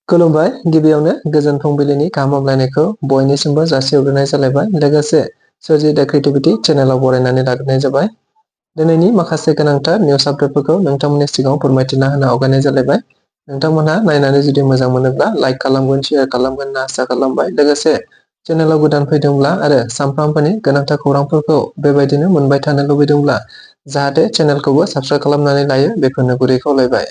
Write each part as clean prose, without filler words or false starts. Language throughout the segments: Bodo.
खुलुमबाय गिबियावनो गोजोन फुंबिलिनि गाहाम हामलायनायखौ बयनिसिमबो जासिहरग्रोनाय जालायबाय लोगोसे स्वrji The Creativity चेनेलाव बरायनानै लाग्रोनाय जाबाय। दिनैनि माखासे गोनांथार निउस आपडेटफोरखौ नोंथांमोननि सिगाङाव फोरमायथिना होनो आवगायनाय जालायबाय। नोंथांमोनहा नायनानै जुदि मोजां मोनोब्ला लाइक खालामगोन शेयार खालामगोन होनना आसा खालामबाय। लोगोसे चेनेलाव गोदान फैदोंब्ला आरो सानफ्रामबोनि गोनांथार खौरांफोरखौ बेबायदिनो मोनबाय थानो लुबैदोंब्ला जाहाथे चेनेलखौबो साबस्क्राइब खालामनानै लायो बेखौनो गुरै खावलायबाय।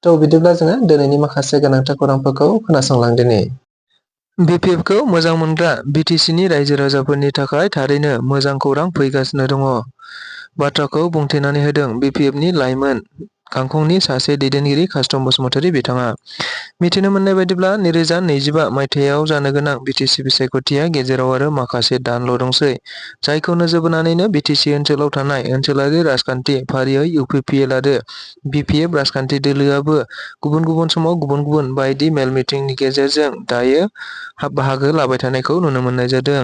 थ' बिदिब्ला जोङो दिनैनि माखासे गोनांथार खौरांफोरखौ खोनासंलांदिनि। BPF खौ मोजां मोनग्रा BTC नि रायजो राजाफोरनि थाखाय थारैनो मोजां खौरां फैगासिनो दङ। बाथ्राखौ बुंथिनानै होदों BPF नि लाइमोन गांखंनि सासे दैदेनगिरि कास्टम बसुमतारी बिथाङा। मिथिनो मोननाय बायदिब्ला 2025 मायथाइयाव जानो गोनां BTC बिसायख'थिया गेजेराव आरो माखासे दानल' दंसै। जायखौ नोजोर बोनानैनो BTC ओनसोलाव थानाय ओनसोलारि राजखान्थि फारियै UPPL आरो BPF राजखान्थि दोलोआबो गुबुन गुबुन समाव गुबुन गुबुन बायदि मेल मिटिंनि गेजेरजों दायो बाहागो लाबाय थानायखौ नुनो मोननाय जादों।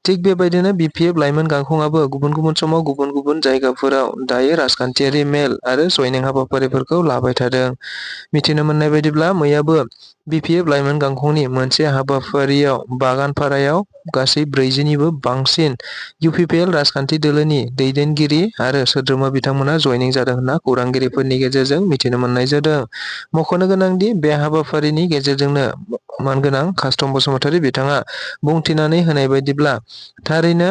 थिग बेबायदिनो BPF लाइमोन गांखंआबो गुबुन गुबुन समाव गुबुन गुबुन जायगाफोराव दायो राजखान्थियारि मेल आरो जयनिं हाबाफारिफोरखौ लाबाय थादों। मिथिनो मोननाय बायदिब्ला मैयाबो BPF लाइमोन गांखंनि मोनसे हाबाफारियाव बागानपारायाव गासै 40 निबो बांसिन UPPL राजखान्थि दोलोनि दैदेनगिरि आरो सोद्रोमा बिथांमोना जयनिं जादों होनना खौरांगिरिफोरनि गेजेरजों मिथिनो मोननाय जादों। मख'नो गोनांदि बे हाबाफारिनि गेजेरजोंनो मानगोनां कास्टम बसुमतारी बिथाङा बुंथिनानै होनाय बायदिब्ला थारैनो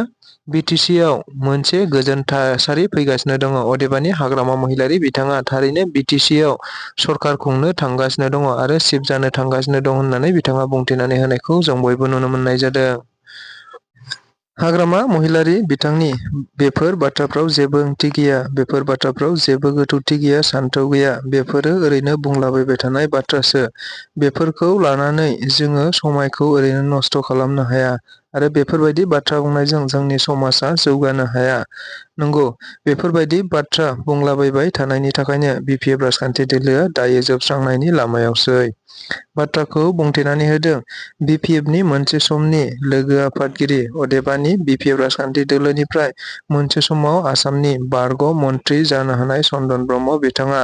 BTCआव मोनसे गोजोन थासारि फैगासिनो दङ। अदेबानि हाग्रामा महिलारी बिथाङा थारैनो BTCआव सरखार खुंनो थांगासिनो दङ आरो चिफ जानो थांगासिनो दं होननानै बिथाङा बुंथिनानै होनायखौ जों बयबो नुनो मोननाय जादों। हाग्रामा महिलारी बिथांनि बेफोर बाथ्राफ्राव जेबो ओंथि गैया, बेफोर बाथ्राफ्राव जेबो गोथौथि गैया, सान्थौ गैया, बेफोरो ओरैनो बुंलाबायबाय थानाय बाथ्रासो। बेफोरखौ लानानै जोङो समायखौ ओरैनो नस्थ' खालामनो हाया आरो बेफोरबायदि बाथ्रा बुंनायजों जोंनि समाजा जौगानो हाया। नंगौ, बेफोरबायदि बाथ्रा बुंलाबायबाय थानायनि थाखायनो BPF राजखान्थि दोलोआ दायो जोबस्रांनायनि लामायावसै। बाथ्राखौ बुंथिनानै होदों BPFनि मोनसे समनि लोगो आफादगिरि अदेबानि BPF राजखान्थि दोलोनिफ्राय मोनसे समाव आसामनि बारग' मन्थ्रि जानो हानाय चन्दन ब्रह्म बिथाङा।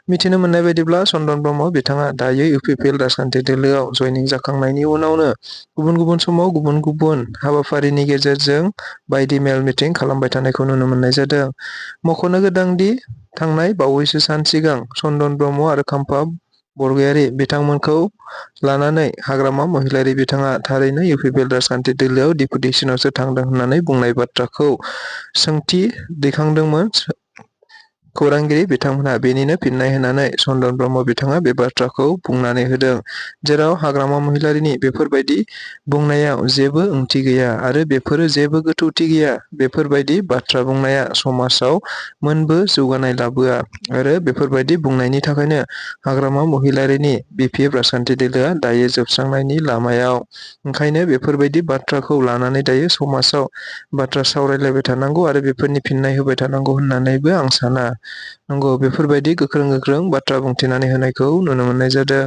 मिथिनो मोननाय बायदिब्ला चन्दन ब्रह्म बिथाङा दायो UPPL राजखान्थि दोलोआव जयनिं जाखांनायनि उनावनो गुबुन गुबुन समाव गुबुन गुबुन हाबाफारिनि गेजेरजों बायदि मेल मिटिं खालामबाय थानायखौ नुनो मोननाय जादों। मख'नो गोनांदि थांनाय बावैसो सान सिगां चन्दन ब्रह्म आरो खाम्फा बरगयारी बिथांमोनखौ लानानै हाग्रामा महिलारी बिथाङा थारैनो UPPL राजखान्थि दोलोआव डेपुटेसनावसो थांदों होननानै बुंनाय बाथ्राखौ सोंथि दैखांदोंमोन खौरांगिरि बिथांमोनहा। बेनिनो फिननाय होनानै चन्दन ब्रह्म बिथाङा बे बाथ्राखौ बुंनानै होदों जेराव हाग्रामा महिलारीनि बेफोरबायदि बुंनायाव जेबो ओंथि गैया आरो बेफोरो जेबो गोथौथि गैया। बेफोरबायदि बाथ्रा बुंनाया समाजाव मोनबो जौगानाय लाबोआ आरो बेफोरबायदि बुंनायनि थाखायनो हाग्रामा महिलारीनि BPF राजखान्थि दोलोआ दायो जोबस्रांनायनि लामायाव। ओंखायनो बेफोरबायदि बाथ्राखौ लानानै दायो समाजाव बाथ्रा सावरायलायबाय थानांगौ आरो बेफोरनि फिननाय होबाय थानांगौ होननानैबो आं साना। नंगौ, बेफोरबायदि गोख्रों गोख्रों बाथ्रा बुंथिनानै होनायखौ नुनो मोननाय जादों।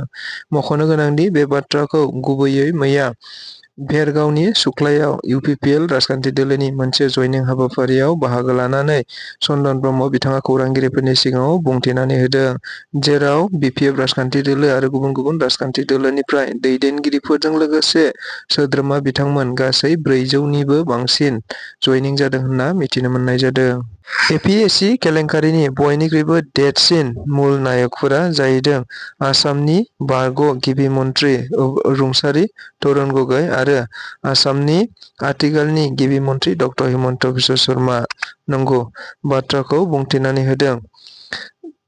मख'नो गोनांदि बे बाथ्राखौ गुबैयै मैया भेरगावनि सुख्लायाव UPPL राजखान्थि दोलोनि मोनसे जयनिं हाबाफारियाव बाहागो लानानै चन्दन ब्रह्म बिथाङा खौरांगिरिफोरनि सिगाङाव बुंथिनानै होदों। जेराव BPF राजखान्थि दोलो आरो गुबुन गुबुन राजखान्थि दोलोनिफ्राय दैदेनगिरिफोरजों लोगोसे सोद्रोमा बिथांमोन गासै 400 निबो बांसिन जयनिं जादों होनना मिथिनो मोननाय जादों। APSC केलेंकारिनि बयनिख्रुइबो देरसिन मुल नायकफोरा जाहैदों आसामनि बारग' गिबि मन्थ्रि रुंसारि तरुण गगৈ आरो आसामनि आथिखालनि गिबि मन्थ्रि डक्टर हिमन्त बिश्व शर्मा। नंगौ, बाथ्राखौ बुंथिनानै होदों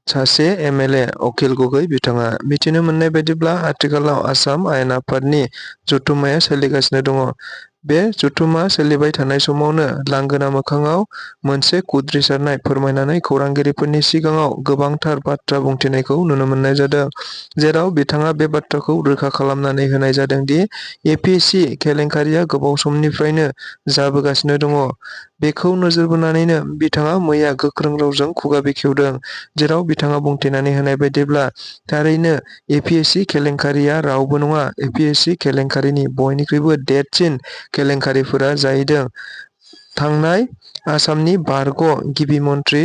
सासे MLA अखिल गगৈ बिथाङा। मिथिनो मोननाय बायदिब्ला आथिखालाव आसाम आयेन आफादनि जथुम्माया सोलिगासिनो दङ। बे जथुम्मा सोलिबाय थानाय समावनो लांगोना मोखाङाव मोनसे खुद्रिसारनाय फोरमायनानै खौरांगिरिफोरनि सिगाङाव गोबांथार बाथ्रा बुंथिनायखौ नुनो मोननाय जादों। जेराव बिथाङा बे बाथ्राखौ रोखा खालामनानै होनाय जादों दि APSC केलेंकारिया गोबाव समनिफ्रायनो जाबोगासिनो दङ। बेखौ नोजोर बोनानैनो बिथाङा मैया गोख्रों रावजों खुगा बेखेवदों। जेराव बिथाङा बुंथिनानै होनाय बायदिब्ला थारैनो APSC केलेंकारिया रावबो नङा। APSC केलेंकारिनि बयनिख्रुइबो देरसिन केलेंकारिफोरा जाहैदों थांनाय आसामनि बारग' गिबि मन्थ्रि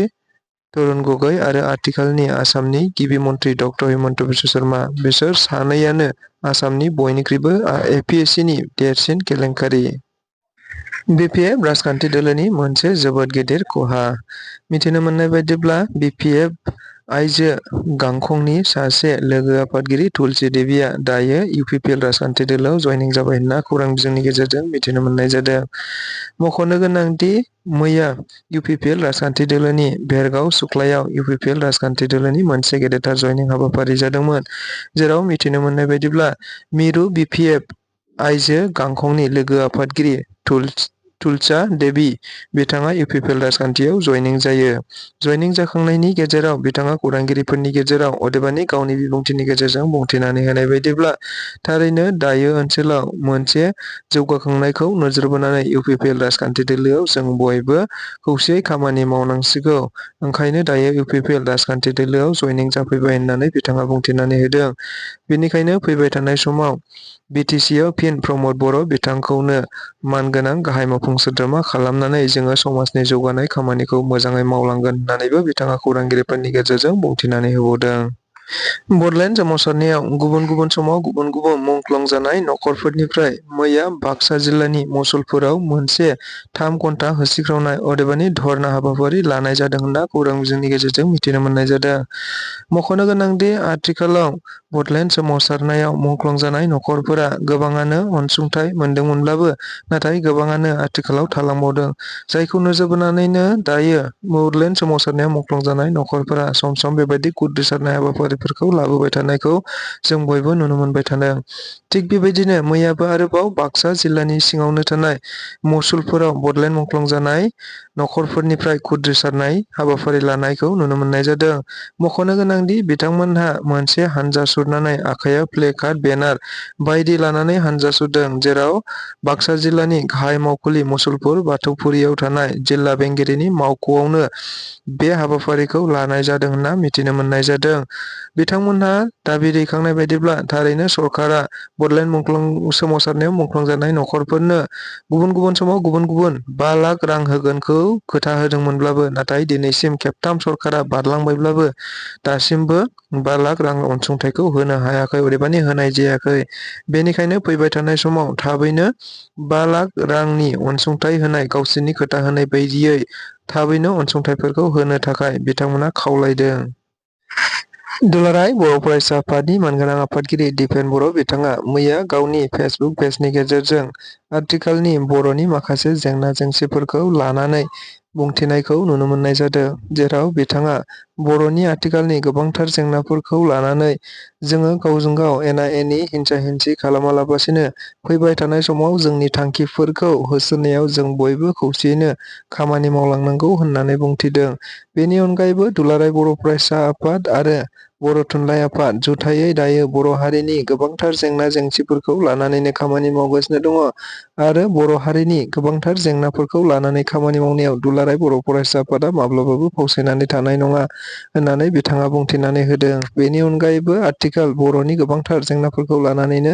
तरुण गगৈ आरो आथिखालनि आसामनि गिबि मन्थ्रि डक्टर हिमन्त बिश्व शर्मा बिसोर सानैयानो आसामनि बयनिख्रुइबो APSC नि देरसिन केलेंकारि। BPF राजखान्थि दोलोनि मोनसे जोबोद गिदिर खहा। मिथिनो मोननाय बायदिब्ला BPF आइजो गांखंनि सासे लोगो आफादगिरि तुलसी देवीआ दायो UPL राजखान्थि दोलोआव जयनिं जाबाय होनना खौरां बिजोंनि गेजेरजों मिथिनो मोननाय जादों। मख'नो गोनांदि मैया UPL राजखान्थि दोलोनि भेरगाव सुख्लायाव UPL राजखान्थि दोलोनि मोनसे गेदेरथार जयनिं हाबाफारि जादोंमोन, जेराव मिथिनो मोननाय बायदिब्ला मिरु BPF आइजो गांखंनि लोगो आफादगिरि तुलसा देवी बिथाङा UPL राजखान्थियाव जयनिं जायो। जयनिं जाखांनायनि गेजेराव बिथाङा खौरांगिरिफोरनि गेजेराव अदेबानि गावनि बिबुंथिनि गेजेरजों बुंथिनानै होनाय बायदिब्ला थारैनो दायो ओनसोलाव मोनसे जौगाखांनायखौ नोजोर बोनानै UPL राजखान्थि दोलोआव जों बयबो खौसेयै खामानि मावनांसिगौ, ओंखायनो दायो UPL राजखान्थि दोलोआव जयनिं जाफैबाय होननानै बिथाङा बुंथिनानै होदों। बेनिखायनो फैबाय थानाय समाव BTCआव फिन प्रमद बर' बिथांखौनो मानगोनां गाहाय मावफुं सोद्रोमा खालामनानै जोङो समाजनि जौगानाय खामानिखौ मोजाङै मावलांगोन होननानैबो बिथाङा खौरांगिरिफोरनि गेजेरजों बुंथिनानै होबावदों। बड'लेण्ड सोमावसारनायाव गुबुन गुबुन समाव गुबुन गुबुन मुंख्लं जानाय नख'रफोरनिफ्राय मैया बाक्सा जिल्लानि मसलपुराव मोनसे 3 घन्टा होसिख्रावनाय अदेबानि धर्ना हाबाफारि लानाय जादों होनना खौरां बिजोंनि गेजेरजों मिथिनो मोननाय जादों। मख'नो गोनांदि आथिखालाव बड'लेण्ड सोमावसारनायाव मुंख्लं जानाय नख'रफोरा गोबाङानो अनसुंथाइ मोनदोंमोनब्लाबो नाथाय गोबाङानो आथिखालाव थालांबावदों, जायखौ नोजोर बोनानैनो दायो बड'लेण्ड सोमावसारनायाव मुंख्लं जानाय नख'रफोरा सम सम बेबायदि उद्रिसारनाय हाबाफारिफोरखौ लाबोबाय थानायखौ जों बयबो नुनो मोनबाय थादों। थिग बेबायदिनो मैयाबो आरोबाव बाक्सा जिल्लानि सिङावनो थानाय मसलपुराव बड'लेण्ड मुंख्लं जानाय नख'रफोरनिफ्राय खुद्रिसारनाय हाबाफारि लानायखौ नुनो मोननाय जादों। मख'नो गोनांदि बिथांमोनहा मोनसे हानजा सुरनानै आखायाव प्ले कार्ड, बेनार बायदि लानानै हानजा सुरदों, जेराव बाक्सा जिल्लानि गाहाय मावखुलि मसलपुर बाथौफुरियाव थानाय जिल्ला बेंगिरिनि मावख'आवनो बे हाबाफारिखौ लानाय जादों होनना मिथिनो मोननाय जादों। बिथांमोनहा दाबि दैखांनाय बायदिब्ला थारैनो सरकारा बड'लेण्ड सोमावसारनायाव मुंख्लं जानाय नख'रफोरनो गुबुन गुबुन समाव गुबुन गुबुन 5 लाख रां होगोनखौ खोथा होदोंमोनब्लाबो नाथाय दिनैसिम खेबथाम सरकारा बारलांबायब्लाबो दासिमबो 5 लाख रां अनसुंथाइखौ होनो हायाखै अदेबानि होनाय जायाखै। बेनिखायनो फैबाय थानाय समाव थाबैनो 5 लाख रांनि अनसुंथाइ होनाय गावसोरनि खोथा होनाय बायदियै थाबैनो अनसुंथाइफोरखौ होनो थाखाय बिथांमोना खावलायदों। दुलाराय बर' फरायसा आफादनि मानगोनां आफादगिरि दिपेन बर' बिथाङा मैया गावनि फेसबुक पेजनि गेजेरजों आथिखालनि बर'नि माखासे जेंना जेंसिफोरखौ लानानै बुंथिनायखौ नुनो मोननाय जादों, जेराव बिथाङा बर'नि आथिखालनि गोबांथार जेंनाफोरखौ लानानै जोङो गावजों गाव एना एनि हिंसा हिंसि खालामालाबासिनो फैबाय थानाय समाव जोंनि थांखिफोरखौ होसोनायाव जों बयबो खौसेयैनो खामानि मावलांनांगौ होननानै बुंथिदों। बेनि अनगायैबो दुलाराय बर' फरायसा आफाद आरो बर' थुनलाइ आफाद जुथायै दायो बर' हारिनि गोबांथार जेंना जेंसिफोरखौ लानानैनो खामानि मावगासिनो दङ आरो बर' हारिनि गोबांथार जेंनाफोरखौ लानानै खामानि मावनायाव दुलाराय बर' फरायसा आफादा माब्लाबाबो फावसायनानै थानाय नङा होननानै बिथाङा बुंथिनानै होदों। बेनि अनगायैबो आथिखाल बर'नि गोबांथार जेंनाफोरखौ लानानैनो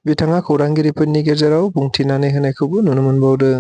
बिथाङा खौरांगिरिफोरनि गेजेराव बुंथिनानै होनायखौबो नुनो मोनबावदों।